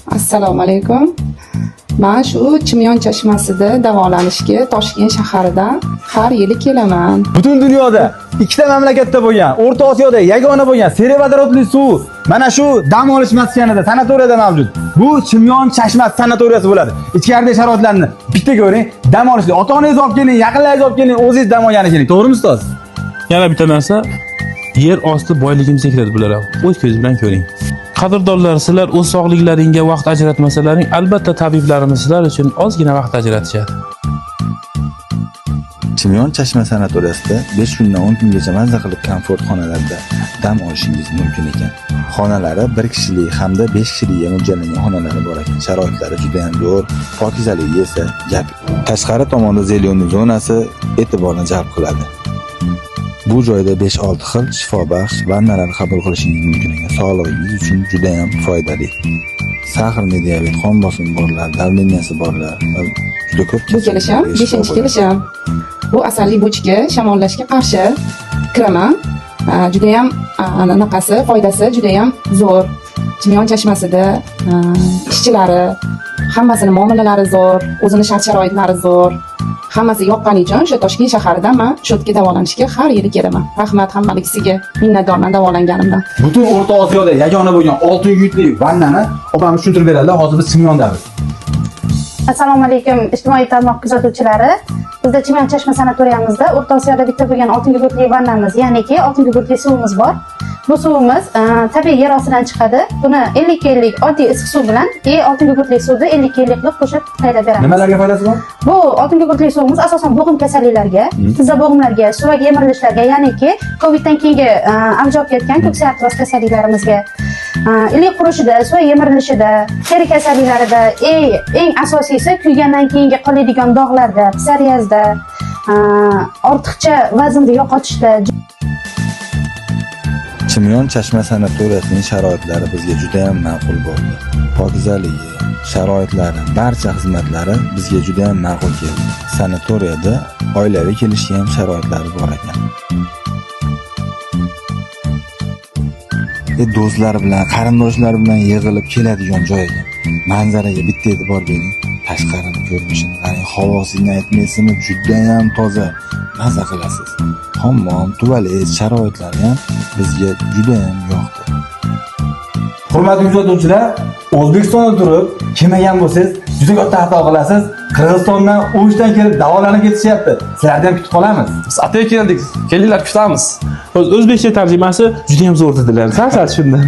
Assalomu alaykum. Man shu Chimyon chashmasida davolanishga Toshkent shaharidan har yili kelaman. Butun dunyoda ikkita mamlakatda bo'lgan, O'rta Osiyoda yagona bo'lgan serevodorodli suv mana shu dam olish maskanida, sanatoriyada mavjud. Bu Chimyon chashmasi sanatoriyasi bo'ladi. Ichkaridagi sharoitlarni bitta ko'ring, dam olishlik. Ota-onangizni olib keling, yaqinlaringizni olib keling, o'zingiz dam olgani keling. To'g'rimi, ustoz? Yana bitta narsa, yer osti boyligimizga kiradi bular ham. O'z ko'zingiz bilan ko'ring. Qadrdonlar, sizlar o'z sog'liklaringga vaqt ajratmasalaring, albatta tabiblarimiz sizlar uchun ozgina vaqt ajratishadi. Chimyon chashma sanatoriyasida 5 kundan 10 kungacha mazza qilib komfort xonalarda dam olishingiz mumkin ekan. Xonalari 1 kishilik hamda 5 kishilikka mo'ljallangan xonalari bor ekan. Sharoitlari juda ham zo'r, pokizaligi esa gap. Tashqari tomonda зелёный zonasi e'tiborni jalb qiladi. Bu joyda 5-6 xil shifobaxsh vannalar qabul qilishingiz mumkin ekan. Sog'lig'ingiz uchun juda ham foydali. Сахарный diabet, qon bosimi borlar, давления si borlar va juda ko'p Bu kelishim kasalliklarga shifo 5 bo'ladi. Kelishim. Bu asalli bochka shamollashga qarshi kiraman. Judayam anaqasi, foydasi judayam zo'r. Chimyon chashmasida ishchilari, hammasini muomalalari zo'r, o'zini shart-sharoitlari zo'r. Hammasi yoqqani uchun o'sha Toshkent shaharidan man shu yerga davolanishga har yili kelaman. Rahmat hammaliksiga, minnatdorman davolanganimdan. Butun O'rta Osiyoda yagona bo'lgan oltin yutli vannani opamiz tushuntirib beradilar. Hozir biz Chimyondamiz. Assalomu alaykum, ijtimoiy tarmoq kuzatuvchilari. Bizda Chimyon chashma sanatoriyamizda O'rta Osiyoda bitta bo'lgan oltin gugurtli vannamiz, ya'niki oltin gugurtli suvimiz bor. Bu suvimiz tabiiy yer ostidan chiqadi. Buni 50-50 oddiy issiq suv bilan oltin gugurtli suvni 50-50 qilib qo'shib tayyorlab beramiz. Nimalarga foydasi bor? Bu oltin gugurtli suvimiz asosan bo'g'im kasalliklariga, tizza bo'g'imlarga, suvak yemirilishlarga, ya'niki Coviddan keyingi avj olib ketgan ko'ksi artroz kasalliklarimizga, ilik qurishida, suvak yemirilishida, teri kasalliklarida, eng asosiysi kuygandan keyingi qoladigan dog'larda, psoriazda, ortiqcha vaznni yo'qotishda. Chimyon chashma sanatoriyasining sharoitlari bizga juda ham ma'qul bo'ldi. Pokizaligi, sharoitlari, barcha xizmatlari bizga juda ham ma'qul keldi. Sanatoriyada oilaviy kelishga ham sharoitlari bor ekan. Do'stlar bilan, qarindoshlar bilan yig'ilib keladigan joy ekan. Manzaraga bitta e'tibor bering. Tashqarini ko'rinishini qarang, havosini aytmaysizmi, juda ham toza. Maza qilasiz. Hammom, tualet sharoitlari ham bizga juda ham yoqdi. Hurmatli kuzatuvchilar, O'zbekistonda turib kelmagan bo'lsangiz, juda katta xato qilasiz. Qirg'izistondan, O'shdan kelib davolanib ketishyapti. Sizlarni ham kutib qolamiz. Biz atay keldik. Kelinglar, kutamiz. O'zbekcha tarjimasi juda ham zo'r dedilar. Sal-sal shundan.